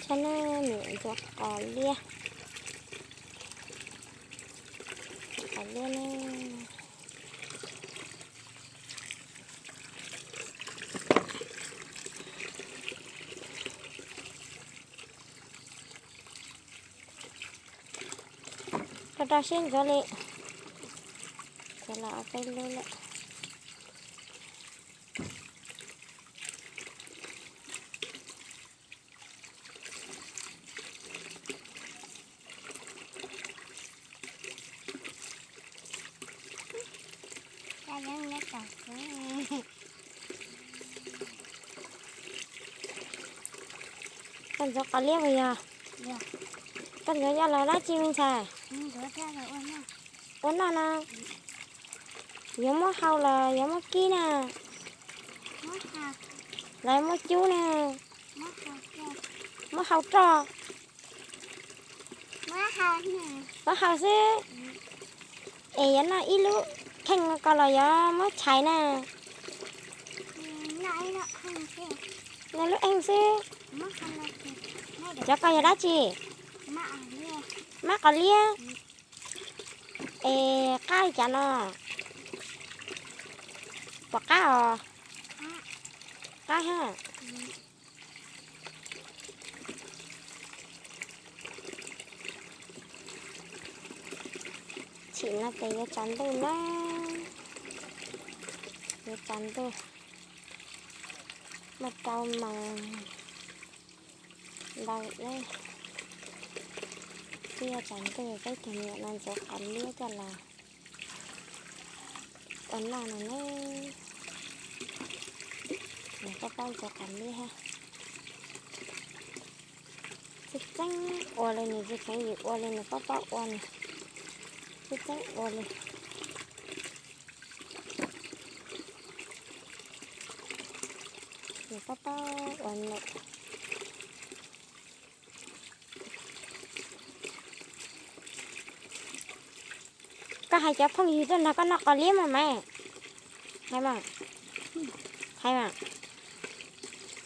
Tab no niam ntxuav qos liab, qos liab ne. Rau rau siab ntxuav li, ntxuav los ob peb lub lawm. Koj ntxuav qos liab puas yog? Koj ntxuav coj los dab tsi me ntxhais? Ua noj no. Yuav muab hau los yuav muab kib na? Los muab cub na? Muab hau roj. Muab hau xwb. Es yuav noj ib lub kheej ko los yuav muab tshais na? Noj lub eej xwb. Cov ko yog dab tsi? Mab qos liab. Es qab li cas no? Puas qab os? Qab ha. Chim no ces yuav tsaus ntuj na, yuav tsaus ntuj, muaj rau moos ntau ne. Twb yuav tsaus ntuj, peb cov niam no ntxuav qos liab coj los ua noj no ne. Nws pab paub ntxuav qos liab thiab. Tsis txeeb ua li, nws tsis txeeb yim ua li, nws pab paub ua nws tsis txeeb ua li. Nws pab paub ua nws. Koj hais cov phooj ywg tuaj nrog koj noj qos liab mas mas. Hais mas, hais mas.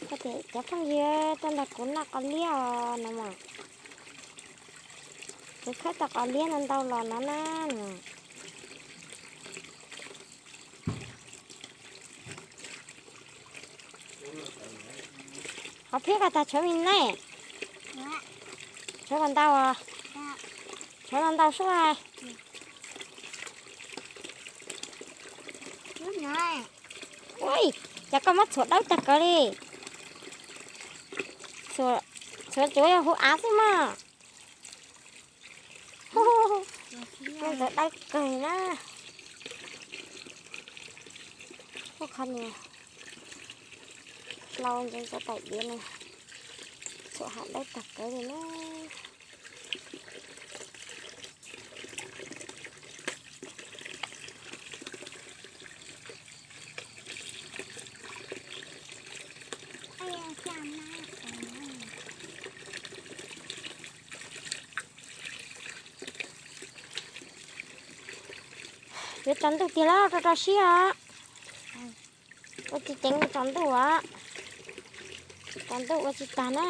Koj tias cov phooj ywg tuaj nrog kuv noj qos liab os no mas. Kuv khawb tau qos liab no ntau los no na. Qhov phiab ko tag tshuav me ne? Tshuav los ntau os. Tshuav los ntau sub hais. Ui, cas koj muab txhuam dawb tag kawg li. Txhuam tsuav yog hu av xwb mas. Ntxuav dawb kawg na. Ub, qhov niag hlau ntxuav ntxuav taim diav no, txhuam hav dawb tag kawg li na. Yuav tsaus ntuj tiag los rau rau siab os. Ua tsis ceev tsaus ntuj os. Tsaus ntuj ua tsis tag na.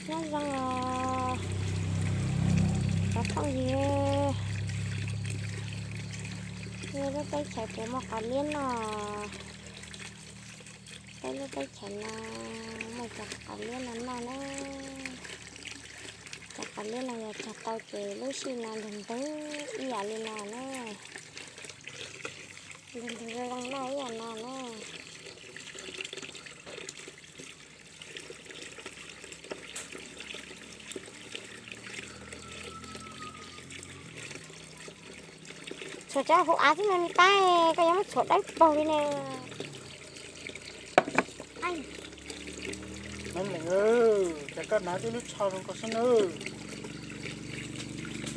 Nyob zoo os cov phooj ywg, nej lub teb chaws puas muaj qos liab noj? Peb lub teb chaws no muaj cov qos liab no noj na. Cov qos liab no yog cog tau ces lub sij no ntwg ntwg ib yam li no na. Ntwg ntwg zoo zoo noj ib yam no na. Txhuam cov hauv av xwb mas me tab, koj yuav muab txhuam dawb paug li ne. Maiv Lees, cas koj hnav tib lub tsho zoo ko xwb na.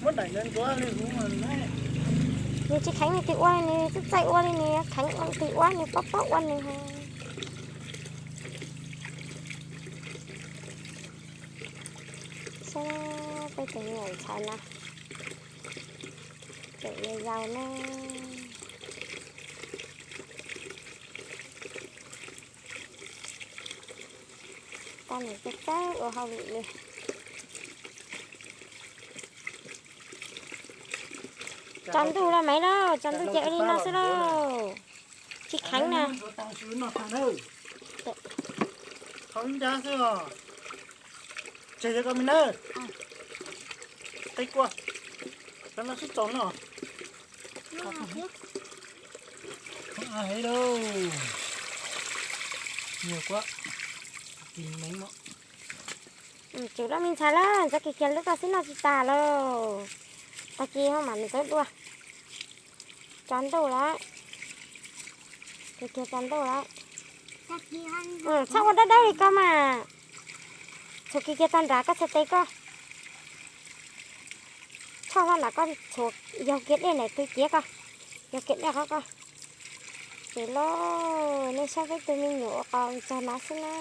Muab daim ntawd ntxuav li huv mas ne. Nws tsis kheev nws twb ua, nws txawj txawj ua li, nws kheev ua twg ua nws paub paub ua nws. Saib peb tus me nyuam ntxhais no, tseem yau yau na. Tau niam txawj txawj ua hauj lwm li. Tsaus ntuj los Maiv lauj, tsaus ntuj ces ua li no xwb lauj. Tsis kheev na. Thov ib nrab xwb os. Tseg yog koj me na. Qe kua. Rov no sib txaus no. Hev lauj. Nyuaj kuab. Kis meev. Tsum loj me ntxhais lauj, ntxov kiag kiag lub koj xwb noj tsis tas lauj. Tag kis ho mam mus txawb dua. Tsaus ntuj lawm. Kiag kiag tsaus ntuj lawm. Txhob ua dawb dawb li koj mas. Tshuav kiag kiag tag nrad koj txhais tes koj. Txhob hlo nram koj tshuav, yog kiag dej ntawm twg ciav koj, yog kiag dej qhov koj. Ces lauj, nej saib peb tus me nyuam ua qos ntxog no xwb na.